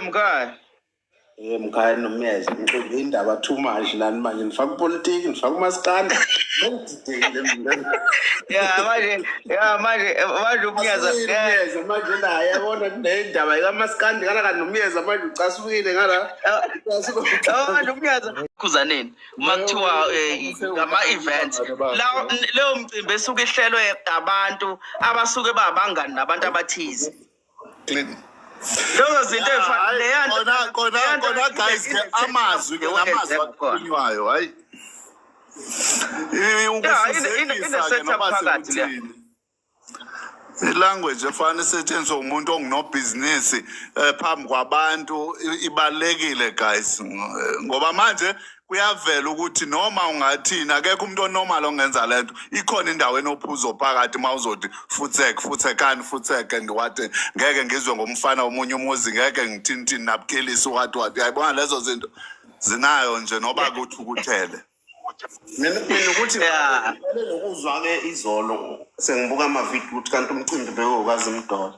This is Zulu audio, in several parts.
Mkhaya. Mkhaya nomyeza, ngixoxe indaba too much lani manje, nifaka upolitiki, nifaka umaskanda. Ngididekile mina. Ya manje umnyeza. Umyeza manje la, yabona kunendaba kaMaskandi ngala, kanti nomyeza manje ucasukile ngala. Manje umnyeza khuzaneni uma kuthiwa ngama-events la, leyo mcimbi esuke ihlelwe abantu abasuke babangani nabantu abathize. Clean. Lezo zinto ey'fana leya nto. Kona kona Leya nto kona guys, ke amazwi ke namazwi khona. akhulunywayo, hayi. Ine Ukufuzekisa ke setup noma phakathi leya. sekuthini. Ilanguage efana isetshenziswa umuntu ongunobhizinisi phambi kwabantu ibalulekile guys, ngoba manje kuyavela ukuthi noma ungathini, akekho umuntu onormal ongenza lento. Ikhona indawo enophuzo phakathi uma uzothi futsek, futsekani, futsek and what. Ngeke ngizwe ngomfana omunye umuzi, ngeke ngithintini nabukelisi, what what. Uyayibona, lezo zinto zinayo nje noba kuthukuthele. Mina ukuthi ngiqale nokuzwa-ke izolo sengibuka amavidiyo ukuthi kanti umcimbi bewukaZimdollar.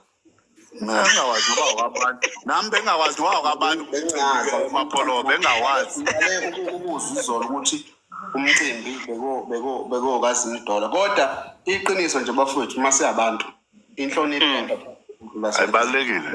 Mina bengingawazi noba wabantu, nami bengingawazi noba wabantu. Bengingazi. Mapholo bengawazi. Ngiqale ukuzwa izolo ukuthi umcimbi bekuwukaZimdollar, kodwa iqiniso nje bafowethu, uma siyabantu, inhlonipho. Ayibalulekile.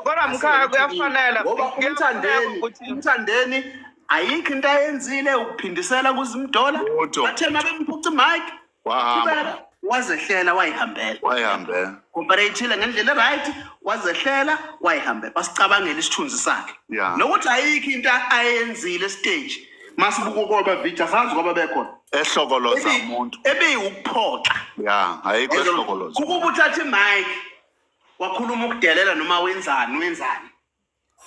Kodwa mkhaya kuyafanela. Ngoba umthandeni ukuthi umthandeni ayikho into ayenzile ukuphindisela kuZimdollar. Lutho. Bathe mabemphuca imic, Wahamba. wazehlela, wayihambela. Wayihambela. Cooperate ngendlela right, wazehlela, wayihambela, wasicabangela isithunzi sakhe nokuthi ayikho into ayenzile stage. Masibuka kwaba video, asazi kwaba bekhona ehlokoloza umuntu. Ebeyiwukuphoxa. Ya, ayikho ehlokoloza. Ukuba uthatha imic wakhuluma ukudelela noma wenzani wenzani,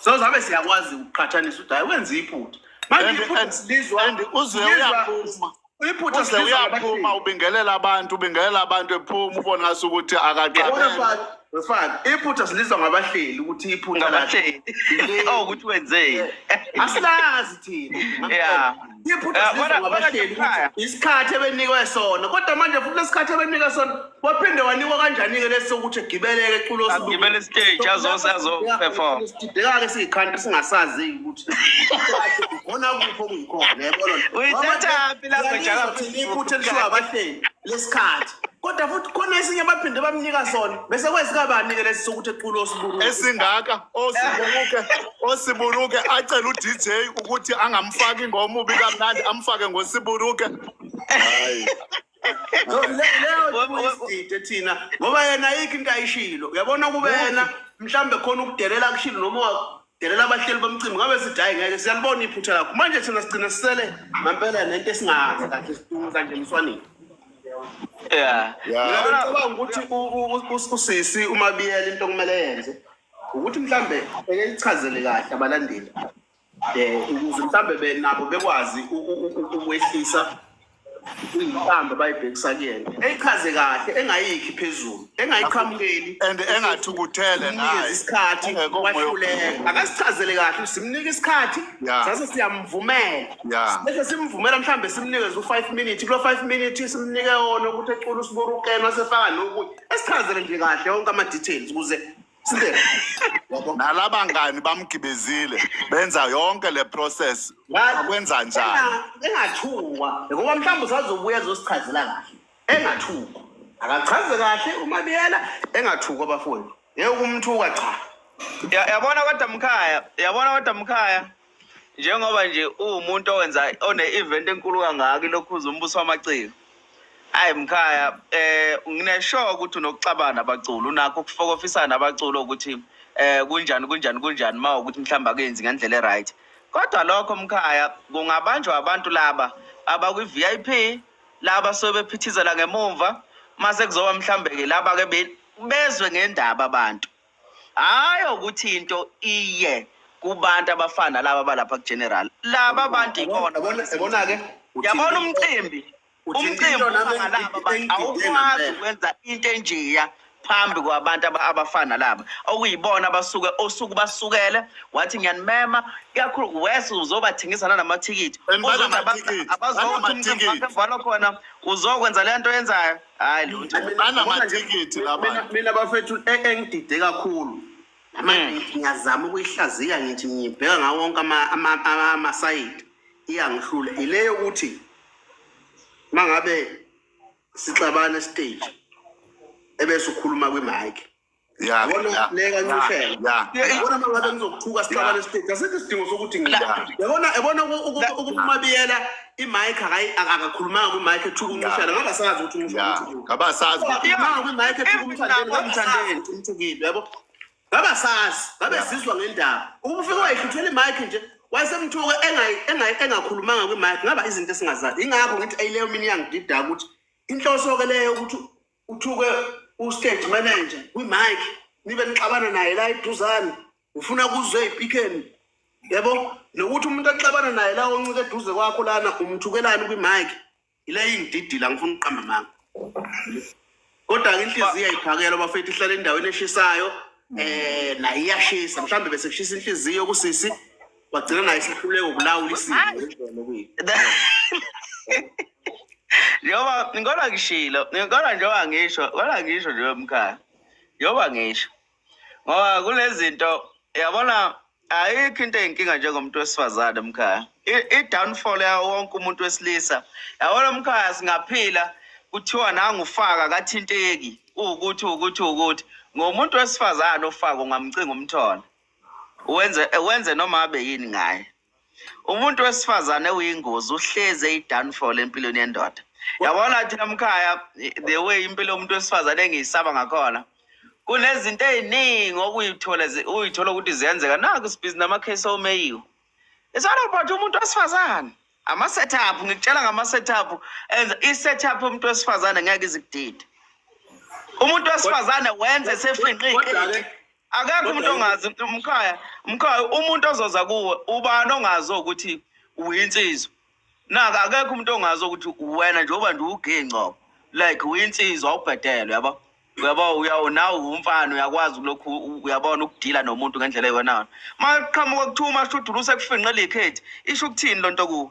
so zabe siyakwazi ukuqhathanisa ukuthi hayi, wenza iphutha manje. Iphutha silizwa And uze uyaphuma. Iphutha Uze silizwa uyaphuma, ngabahleli. ubingelela abantu, ubingelela abantu, ephuma ubona ngase ukuthi Yabona, akaqabele. Faka, iphutha silizwa ngabahleli ukuthi iphutha Ngabahleli. Oh, ukuthi wenzeni. Asilazi thina. Iphutha silizwa ngabahleli Kodwa ukuthi isikhathi ebenikwe sona, kodwa manje futhi lesikhathi ebenikwe sona waphinde wanikwa kanjani-ke lesi sokuthi egibeleke eculo? Agibele stage, azo-perform. Sidideka-ke siyikhanti, singasazi ukuthi khona kuphi okuyikhona, yabona. Uyithathaphi language Siyalizwa yaka- thina iphutha elishiwo abahleli lesikhathi, kodwa futhi khona esinye baphinde bamnika sona, bese kwesikabani-ke lesi sokuthi eculo osiburu Esingaka osiburuke, osiburuke acele uDJ ukuthi angamfaki ingoma ubi kamnandi, amfake ngosiburuke. Hayi. Leyo isidide thina, ngoba yena ayikho into ayishilo, uyabona. Kube yena mhlambe khona ukudelela kushilo noma wadelela abahleli bomcimbi, ngabe sithi hayi, ngeke, siyalibona iphutha lakho. Manje thina sigcina sisele ngampela nento esingazi kahle, siduka nje emswaneni. Mina ngicabanga ukuthi usisi uMabiyela, into okumele yenze ukuthi mhlambe eke ichazele kahle abalandeli, ukuze mhlambe benabo bekwazi ukwehlisa iy'ntambo abayibhekisa kuyena. Eyichaze kahle, engayikhi phezulu, engayiqhamukeli. And engathukuthele Simnikeze ngaye. isikhathi. Kungekho moya. Wahluleka, akasichazele kahle, simnike isikhathi sase siyamvumela. Bese simvumela, mhlambe simnikeze u-5 minutes, kulo 5 minutes simnike wona ukuthi ecula usiburukeni, wasefaka nokunye. Esichazele nje kahle yonke ama-details ukuze sibe, yabo. Nalabangani bamgibezile, benza yonke le process, akwenza njani? Engathukwa, ngoba mhlawumbe usazobuya ezosichazela kahle. Engathukwa, akachaze kahle uMabiyela, engathukwa bafowethu, ngeke ukumthuka, cha. Yabona kodwa mkhaya, yabona kodwa mkhaya, njengoba nje uwumuntu owenza one-event enkulu kangaka, ilokhuza umbuso wamaciko. Hayi mkhaya, nginesure ukuthi unokuxabana abaculi, unakho ukufokofisana abaculi ukuthi kunjani kunjani kunjani, ma ukuthi mhlawumbe akuyenzi ngendlela e-right. Kodwa lokho mkhaya kungabanjwa abantu laba abakwi-VIP, laba suke bephithizela ngemumva, mase kuzoba mhlambe-ke laba-ke bezwe ngendaba abantu. Hhayi ukuthi into iye kubantu abafana laba balapha ku-general, laba bantu ikona. Yabona-ke. Yabona umcimbi, Uthinta umcimbi into nami uma ngalaba bantu engidide awukwazi ngempela. ukwenza into enjeya phambi kwabantu abafana laba okuyibona abasuke osuke basukele wathi ngiyanimema ikakhulu, wese uzobathengisa nanamathikithi. And Uzothi banamathikithi, abazokuthi umcimbi banamathikithi. wakhe valwa khona, uzokwenza le nto yenzayo, hhayi lutho. Banamathikithi laba. Mina bafethu, engidide kakhulu. Namanje ngiyazama ukuyihlaziya, ngithi ngibheka ngawo wonke amasayidi, iyangihlula ile yokuthi mangabe sixabana stage ebese ukhuluma kwi-mic. Yabona le kaNcishela, yabona mangabe ngizokuthuka sixabane stage, asikho isidingo sokuthi yabona yabona ukuMabiyela i-mic akakhulumanga kwi-mic ethuka uNcishela, ngabe asazi ukuthi uNcishela ngabasazi kwi-mic ethuka uMthandeni, ngabe asazi ukuthi umthukile, yabo ngabasazi, ngabe sizwa ngendaba. Ukuba ufike wayihluthela i-mic nje wayesemthuka engakhulumanga kwi-mic, ngaba izinto esingazazi. Ingakho ngithi ayileyo mina iyangidida ukuthi inhloso-ke leyo ukuthi uthuke u-stage manager kwi-mic nibe nixabana naye la eduzane, ufuna kuzwe ey'pikeni, yabo, nokuthi umuntu axabana naye la oncike eduze kwakho lana umthukelani kwi-mic, ile ingididile, angifuni ukuqamba amanga. Kodwa-ke inhliziyo ayiphakela bafethu, ihlala endaweni eshisayo, nayo iyashisa, mhlawumbe bese kushisa inhliziyo kusisi, wagcina naye sehluleka ukulawula isimo. Njengoba ngikona ngishilo, ngikona njengoba ngisho, ngikona ngisho nje mkhaya. Njengoba ngisho. Ngoba kulezinto yabona ayikho into eyinkinga njengomuntu wesifazane mkhaya. I-downfall yawo wonke umuntu wesilisa. Yabona mkhaya singaphila kuthiwa nangufaka kathinteki ukuthi ukuthi ukuthi ngomuntu wesifazane ofaka ungamcinga umthola. Wenze noma abe yini ngaye. Umuntu wesifazane uyingozi, uhleze i-downfall empilweni yendoda. Yabona thina mkhaya the way impilo yomuntu wesifazane engiyisaba ngakhona, kunezinto ey'ningi okuyithola uyithola ukuthi ziyenzeka. Naku sibhizi namakhesi omeyiwe. It's all about umuntu wesifazane. Ama-setup, ngikutshela ngama-setup, enza i-setup yomuntu wesifazane ngeke izikudide. Umuntu wesifazane wenze sefinqe. Akekho umuntu ongazi mkhaya, mkhaya umuntu ozoza kuwe ubani ongazi ukuthi uyinsizwa. Naka akekho umuntu ongazi ukuthi wena njengoba nje ugencobo, like uyinsizwa awubhedelwe, yabo. Uyabo uyawo nawe umfana uyakwazi lokhu, uyabona ukudila nomuntu ngendlela eyiwena. Maqhamuka kuthiwa uMashudula usekufinqela ikhethi, isho ukuthini lonto kuwe?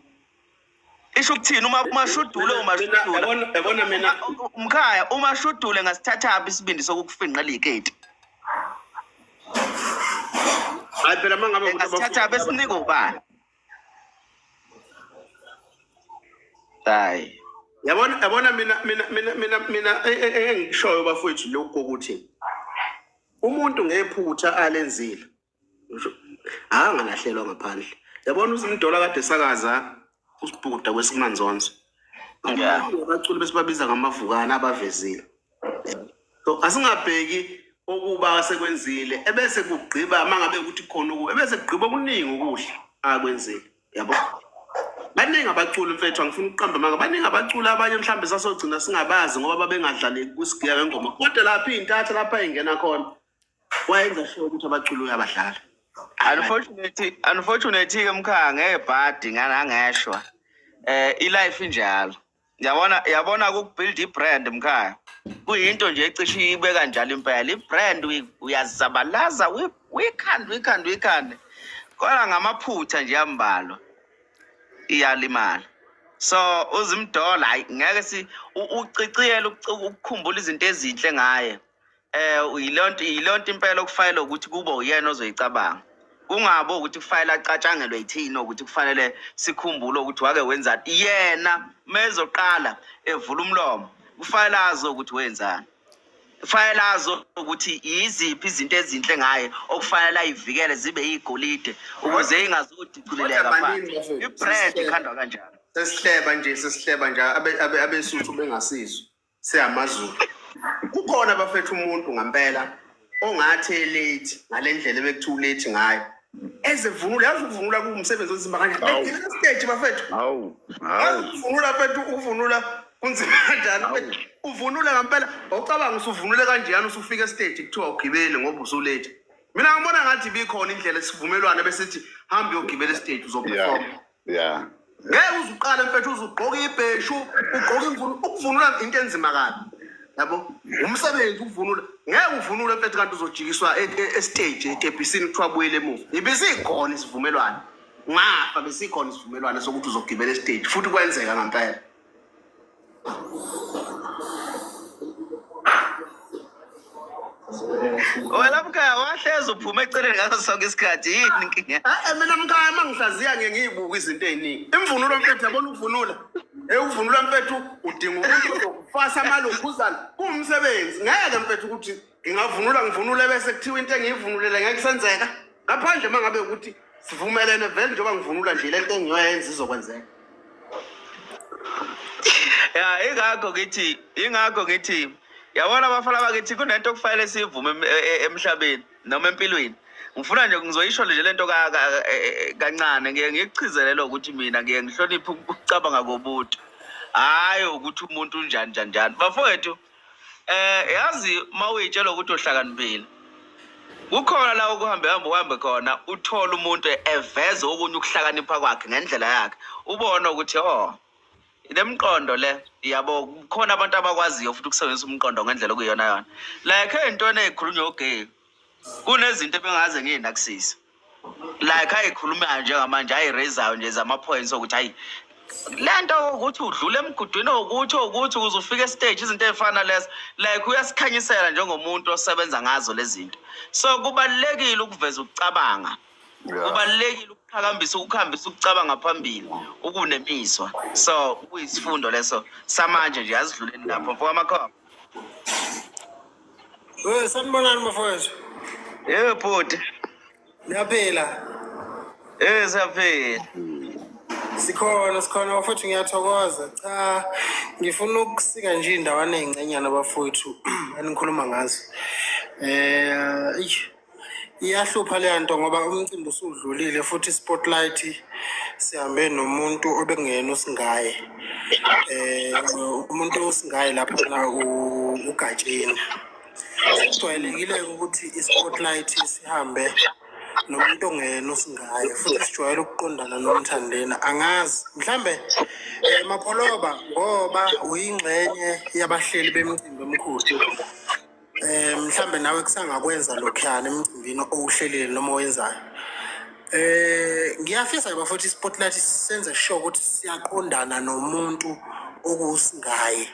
Isho ukuthini uma uMashudule uMashudula? Yabona mina mkhaya uMashudule ngasithathaphi isibindi sokukufinqela ikhethi? Hayi phela mangabe ngasithathaphi esinika ubani? Hayi. Yabona yabona mina mina mina mina mina engishoyo bafowethu lokho ukuthi umuntu ngephutha alenzile angalahlelwa ngaphandle. Yabona uZimdola kade sakaza usibhuda kwesimanzonzo. Abaculi besibabiza ngamavukana abavezile. So asingabheki okuba sekwenzile ebese kugqiba mangabe ukuthi khona ukuba ebese kugqiba okuningi okuhle akwenzile, yabo. Baningi abaculi mfethu, angifuni ukuqamba amanga, baningi abaculi abanye mhlambe sasogcina singabazi ngoba babengadlali kusigiya ngengoma, kodwa lapha iy'ntatha lapha ey'ngena khona wayenza sure ukuthi abaculi uyabadlala. Unfortunately ke mkhaya ngebhadi nganangeshwa i-life injalo. Yabona yabona ukubuild i-brand mkhaya kuyinto nje ecishe ibe kanjalo impela. I-brand uyazabalaza uyikhande kodwa ngamaphutha nje ambalwa iyalimala. So uZimdola hayi ngeke si uciciyele ukukhumbula izinto ezinhle ngaye. Yilonto impela okufanele ukuthi kube uyena ozoyicabanga. Kungabe ukuthi kufanele acatshangelwe yithina ukuthi kufanele sikhumbule ukuthi wake wenzani. Yena mezoqala evula umlomo kufanele azi ukuthi wenzani. Kufanele azi ukuthi yiziphi izinto ezinhle ngaye okufanele ayivikele zibe yigolide ukuze ingazudicileleka phansi. I-brand ikhandwa kanjalo. Sesihleba nje, sesihleba nje abeSuthu bengasizwa siyamaZulu. Kukhona bafethu umuntu ngempela ongathi late ngale ndlela ebekuthiwa late ngayo. Ezevunula, yazi ukuvunula kuwumsebenzi onzima kanjani? Stage bafethu. Hawu. Ukuvunula bafethu, ukuvunula kunzima kanjani? Uvunula ngempela, awucabanga usuvunule kanjani usufika estage kuthiwa ugibele ngoba usulate. Mina ngibona ngathi ibikhona indlela esivumelwano besithi hamba uyogibela estage uzoperform. Ngeke uzuqala mfethu uzugqoka ibheshu, ugqoka imvunulo, ukuvunula into enzima kabi. Yabo, umsebenzi ukuvunula. Ngeke uvunule mfethu kanti uzojikiswa estage etebhisini kuthiwa buyele emuva. Ibisikhona isivumelwano. Ngafa besikhona isivumelwano sokuthi uzogibela estage futhi kwenzeka ngempela. Wena mkhaya wahlezi uphuma eceleni ngaso sonke isikhathi, yini inkinga? Mina mkhaya uma ngihlaziya ngiye ngiyibuke izinto ey'ningi. Imvunulo mfethu, yabona ukuvunula. Ukuvunula mfethu udinga umuntu ozokufasa amalokhuzana. Kuwumsebenzi. Ngeke mfethu ukuthi ngingavunula ngivunule bese kuthiwa into engiyivunulele ngeke isenzeka. Ngaphandle uma ngabe ukuthi sivumelene vele njengoba ngivunula nje lento engiyoyenza izokwenzeka. Ya, ingakho ngithi yabona abafana bakithi kunento okufanele siyivume emhlabeni noma empilweni. Ngifuna nje ngizoyisho nje lento kancane, ngiye ngikuchizele ukuthi mina ngiye ngihloniphe ukucabanga komuntu, hhayi ukuthi umuntu unjani njani njani. Bafowethu, yazi uma uyitshela ukuthi uhlakaniphile, kukhona la ukuhambe hambe uhambe khona uthole umuntu eveza okunye ukuhlakanipha kwakhe ngendlela yakhe, ubone ukuthi oh lemqondo le, yabo, kukhona abantu abakwaziyo futhi ukusebenzisa umqondo ngendlela okuyiyona yona. Like ey'ntweni ey'khulunywa ogay, kunezinto ebengaze ngiy'nakisise, like ayikhulumayo njengamanje, ayi-raise-ayo nje zama-points okuthi hayi le nto ukuthi udlule emgudwini owukuthi ukuze ufike e-stage, izinto ey'fana lezo, like uyasikhanyisela njengomuntu osebenza ngazo lezi zinto. So kubalulekile ukuveza ukucabanga, kubalulekile ukuqhakambisa, ukuhambisa ukucabanga phambili ukunemiswa. So kuyisifundo leso samanje nje, azidluleni lapho mfo kaMakhoba. We sanibonani bafowethu. Yebo bhuti. Niyaphila? Siyaphila. Sikhona bafowethu, ngiyathokoza. Cha, ngifuna ukusika nje indawana ey'ngcenyana bafowethu enikhuluma ngazo. Iyahlupha leya nto ngoba umcimbi usudlulile futhi spotlight sihambe nomuntu obekungeyena usingaye. Umuntu osingaye lapha uGatsheni. Sijwayelekile ukuthi i-spotlight sihambe nomuntu ongeyena usingaye, futhi sijwayele ukuqondana noMthandeni. Angazi mhlambe Mapholoba, ngoba uyingxenye yabahleli bemicimbi emikhulu, mhlambe nawe kusangakwenza lokhuyana emcimbini owuhlelile noma owenzayo. Ngiyafisa ke futhi i-spotlight senze sure ukuthi siyaqondana nomuntu okusingaye.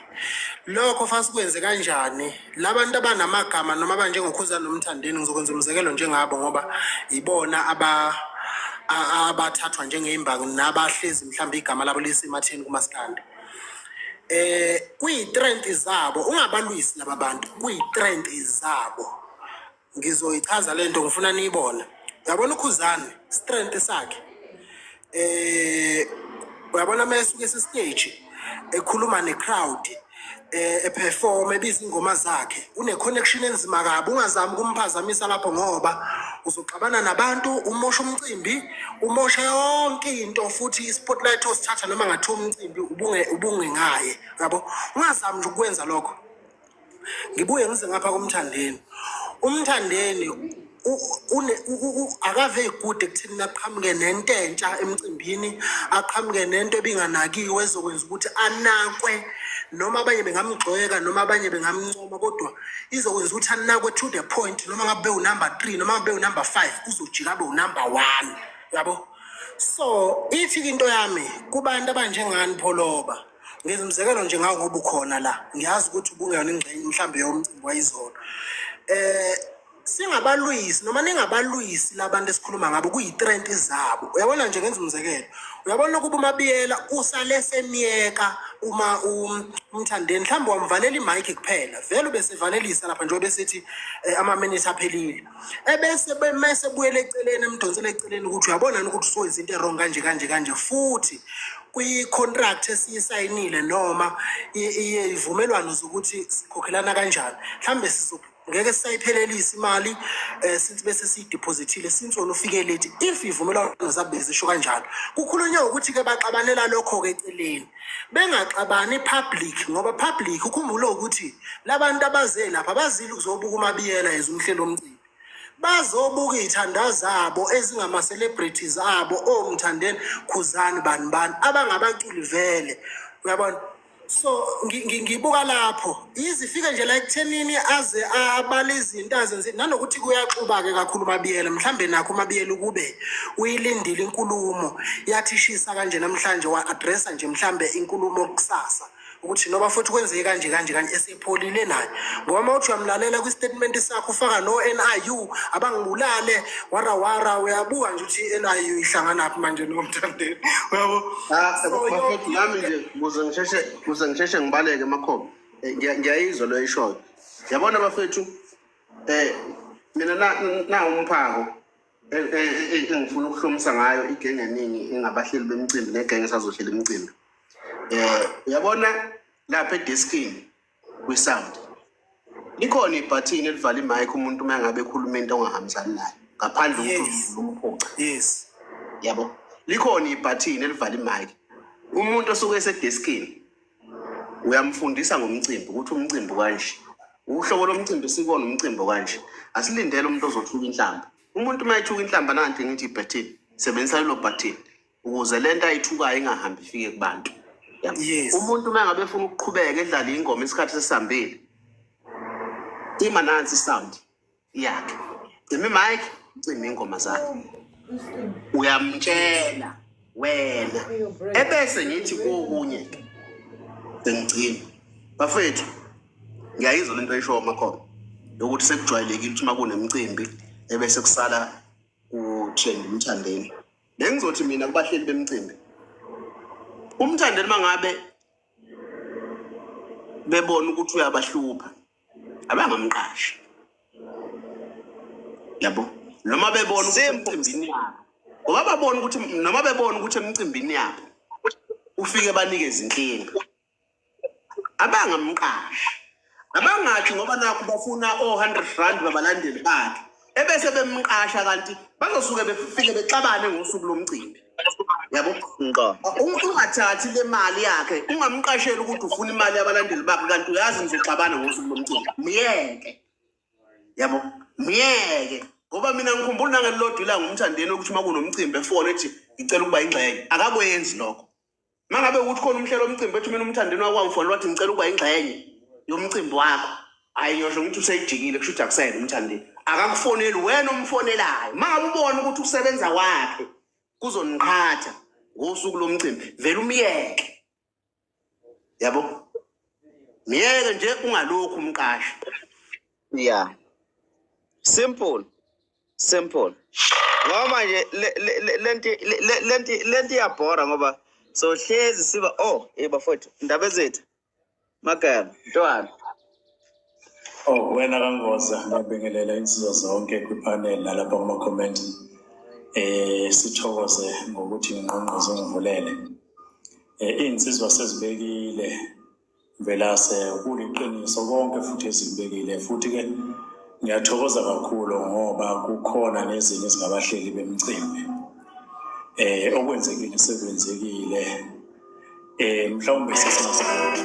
Lokho fast kwenze kanjani? Labantu abanamagama noma abanjengoKhuzani noMthandeni, ngizokwenza umzekelo njengabo ngoba ibona abathathwa njengeyimbangi nabahlezi mhlawumbe igama labo lisematheni kumaskandi. Kuyi-trend zabo, ungabalwisi laba bantu, kuyi-trend zabo. Ngizoyichaza lento, ngifuna niyibone. Uyabona uKhuzani, strength sakhe. Uyabona uma esuke ese-stage ekhuluma ne-crowd, eperform, ebiza ingoma zakhe, une connection enzima kabi. Ungazami ukumphazamisa lapho ngoba uzoxabana nabantu, umosha umcimbi, umosha yonke into, futhi i-spotlight osithatha noma ngathiwa umcimbi ubungengaye, yabo. Ungazami nje ukwenza lokho. Ngibuye ngize ngapha kuMthandeni. UMthandeni akave good ekutheni aqhamuke nento entsha emcimbini, aqhamuke nento ebinganakiwe ezokwenza ukuthi anakwe, noma abanye bengamgxeka noma abanye bengamncoma, kodwa izokwenza ukuthi anakwe to the point noma ngabe bewunumber 3 noma ngabe bewunumber 5, uzojika abe unumber 1, yabo. So ithi into yami kubantu abanjengani Pholoba, ngenza umzekelo nje ngawo ngoba ukhona la, ngiyazi ukuthi ubungeyona ingxenye mhlawumbe yomcimbi wayizolo, singabalwisi noma ningabalwisi labantu esikhuluma ngabo, kuyi-trend zabo. Uyabona nje, ngenza umzekelo, uyabona ukuba uMabiyela usale semiyeka uma uMthandeni mhlawumbe wamvalela imayikhi kuphela, vele ubesevalelisa lapha njengoba besithi amaminithi aphelile, ebese bemese buyele eceleni, emdonsele eceleni ukuthi uyabona yini ukuthi usuwenza into e-wrong kanje kanje kanje, futhi kwi-contract esiyisayinile noma ivumelwano zokuthi sikhokhelana kanjani, mhlawumbe ngeke sisayiphelelisa imali since bese siyidepositile, since wona ufike late, if ivumelwano zabo bezisho kanjalo. Kukhulunywe ukuthi-ke baxabanela lokho-ke eceleni, bengaxabani public, ngoba public ukhumbule ukuthi labantu abaze lapha bazile ukuzobuka uMabiyela as umhleli womcimbi, bazobuka iy'thanda zabo ezingama-celebrities abo, oMthandeni, Khuzani, bani bani, abangabaculi vele, uyabona. So ngibuka lapho izifike nje la ekuthenini aze abale izinto azenze, nanokuthi kuyaxuba-ke kakhulu uMabiyela. Mhlambe nakho uMabiyela ukube uyilindile inkulumo yathi shisa kanje namhlanje, wa-addressa nje mhlambe inkulumo kusasa. Ukuthi noba futhi kwenzeke kanje kanje kanje esepholile naye, ngoba uma uthi uyamlalela kwi-statement sakho ufaka no-NIU abangibulale wara wara, uyabuka nje ukuthi i-NIU ihlanganaphi manje nomthandeni, uyabo? Ah, So bafethu, nami nje kuze ngisheshe ngibaleke emakhoba. Ngiyayizwa lo ayishoyo. Yabona bafethu, mina na umphako engifuna ukuhlomisa ngayo igenge eningi engabahleli bemicimbi negenge esazohlela imicimbi. Uyabona lapha edeskini kwi-sound likhona ibhathini elivala i-mic umuntu uma ngabe ekhuluma into ongahambisani nayo ngaphandle kokuthi umphuca. Yabo, likhona ibhathini elivala i-mic. Umuntu osuke esedeskini uyamfundisa ngomcimbi ukuthi umcimbi kanje, uhlobo lomcimbi sikona, umcimbi kanje, asilindele umuntu ozothuka inhlamba. Umuntu uma ethuka inhlamba, nanti ngithi ibhathini, sebenzisa lelo bhathini ukuze lento ayithukayo ingahambi ifike kubantu. Yabo. Umuntu uma ngabe efuna ukuqhubeka edlale ingoma isikhathi sesihambile, cima nansi i-sound yakhe, cima i-mic, cima ingoma zakhe, uyamtshela wena. Ebese ngithi kokunye-ke sengigcina, bafethu, ngiyayizwa lento ayishoyo Makhoba yokuthi sekujwayelekile ukuthi uma kunemicimbi ebese kusala ku-trend uMthandeni. Bengizothi mina kubahleli bemicimbi, uMthandeni uma ngabe bebona ukuthi uyabahlupha, abangamqashi, yabo, noma bebona ukuthi Simple. emcimbini yabo, ngoba babona ukuthi noma bebona ukuthi emcimbini yabo ufike banikeze inkinga, abangamqashi. Abangathi ngoba nakho bafuna o-R100 babalandeli bakhe ebese bemqasha, kanti bazosuke befike bexabane ngosuku lomcimbi, yabo. Ngqo. Ungathathi le mali yakhe, ungamqasheli ukuthi ufuna imali yabalandeli bakhe, kanti uyazi nizoxabana ngosuku lomcimbi. Myeke, yabo, myeke, ngoba mina ngikhumbula nangelilodwa ilanga uMthandeni ukuthi uma kunomcimbi efone ethi ngicela ukuba ingxenye. Akakwenzi lokho. Uma ngabe ukuthi khona umhlelo omcimbi ethi mina uMthandeni wakho wangifonela wathi ngicela ukuba ingxenye yomcimbi wakho, hhayi, ngiyosho ngithi useyijikile, kusho ukuthi akusayena uMthandeni. Akakufoneli, wena omfonelayo. Uma ngabe ubona ukuthi ukusebenza kwakhe kuzoniqhatha ngosuku lomcimbi, vele umyeke, yabo, myeke nje, ungalokhu umqasha. Yeah, simple, simple, ngoba manje lento iyabhora, ngoba sohlezi siba, oh, hey bafowethu, indaba ezethu magama ntwana. Oh, wena kaNgoza, ngiyabingelela insizwa zonke kwi-panel nalapha kuma-comment. Sithokoze ngokuthi ngingqongqoze ngivulele. Iy'nsizwa sezibekile Mvelase, kuliqiniso konke futhi ezikubekile, futhi ke ngiyathokoza kakhulu ngoba kukhona nezinye ezingabahleli bemicimbi. Okwenzekile sekwenzekile. Mhlawumbe sesingazibona ukuthi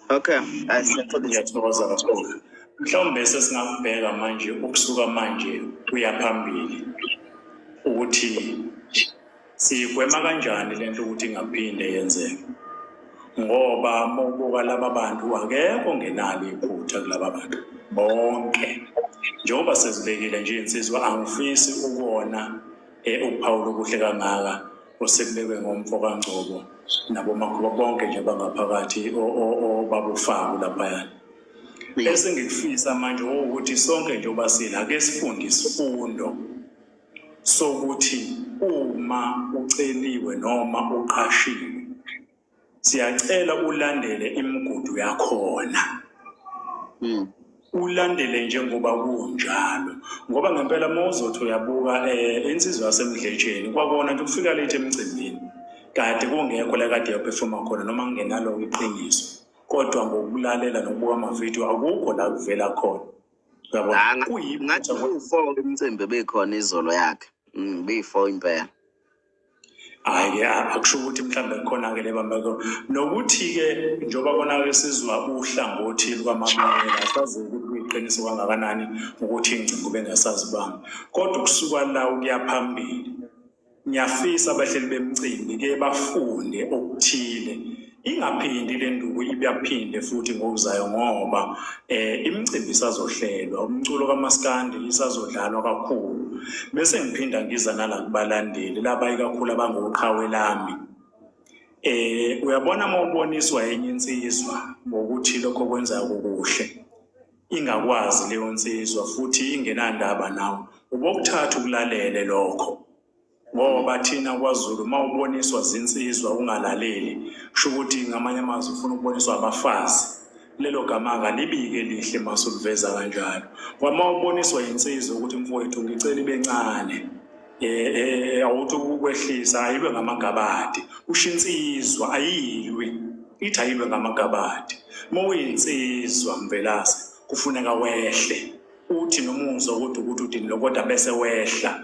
Okay, asiyaxolisa. Ngiyathokoza kakhulu. Mhlawumbe sesingakubheka manje, ukusuka manje kuya phambili, ukuthi siyigwema kanjani lento ukuthi ingaphinde yenzeke. Ngoba mawubuka laba bantu, akekho ongenalo iphutha kulaba bantu bonke. Njengoba sezibekile nje insizwa, angifisi ukubona ukuphawula okuhle kangaka osekubekwe ngomfo kaNgcobo nabomakhuba bonke nje abangaphakathi obabufaku laphayana. Esengikufisa manje ukuthi sonke njengoba sila ake sifunde isifundo sokuthi uma uceliwe noma uqashiwe, siyacela ulandele imigudu yakhona. Ulandele njengoba kunjalo, ngoba ngempela uma uzothi uyabuka insizwa yaseMdletsheni kwakona nje ukufika late emcimbini, kade kungekho la kade yaphefoma khona, noma kungenalo iqiniso, kodwa ngokulalela nokubuka amavidiyo akukho la kuvela khona, uyabona? Ah, Kuyiphutha ngathi kuyi-4 imicimbi beyikhona izolo yakhe. Beyi-4 impela. Hhayi-ke, akusho ukuthi mhlawumbe khona-ke le bambeko nokuthi-ke njengoba kona-ke sizwa uhlangothi lukaMabuyela, asazi ukuthi kuyiqiniso kangakanani ukuthi ingcingo bengasazibambi, kodwa ukusuka la ukuya phambili ngiyafisa abahleli bemicimbi ke bafunde okuthile. Ingaphindi le nduku ibuyaphinde futhi ngokuzayo ngoba imicimbi isazohlelwa, umculo kamaskandi isazodlalwa kakhulu. Bese ngiphinda ngiza nala kubalandeli laba ikakhulu abangoqhawe lami. Uyabona uma uboniswa enye insizwa ngokuthi lokho okwenzayo kukuhle, ingakwazi leyo nsizwa futhi ingenandaba nawe, ubokuthatha ukulalele lokho. Ngoba thina kwaZulu uma uboniswa zinsizwa ungalaleli, kusho ukuthi ngamanye amazwi ufuna ukuboniswa abafazi. Lelo gama alibike lihle mase uliveza kanjalo. Ngoba uma uboniswa insizwa ukuthi mfowethu ngicela ibe ncane, awuthi ukwehlisa ayibe ngamagabadi, usho insizwa ayilwi, ithi ayibe ngamagabadi. Uma uyinsizwa Mvelase kufuneka wehle, uthi noma uzwa kodwa ukuthi udini kodwa bese wehla.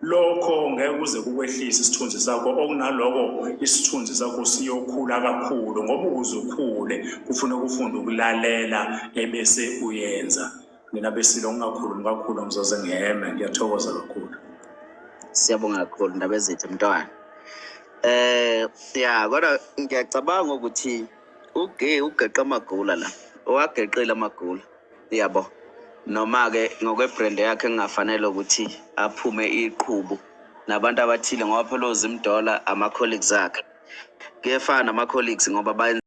Lokho ngeke kuze kukwehlise isithunzi sakho, okunaloko isithunzi sakho siyokhula kakhulu ngoba ukuze ukhule kufuneka ufunde ukulalela ebese uyenza. Nina besilo ngingakhulumi kakhulu ngizoze ngiheme. Ngiyathokoza kakhulu. Siyabonga kakhulu Ndabezitha mntwana. Ya, kodwa ngiyacabanga ukuthi ugeqa amagula la. Owageqile amagula. Yabo. Noma ke ngokwe-brand yakhe engafanele ukuthi aphume iqhubu nabantu abathile ngoba phela oZimdola ama colleagues akhe. Kuyefana nama colleagues ngoba bayenza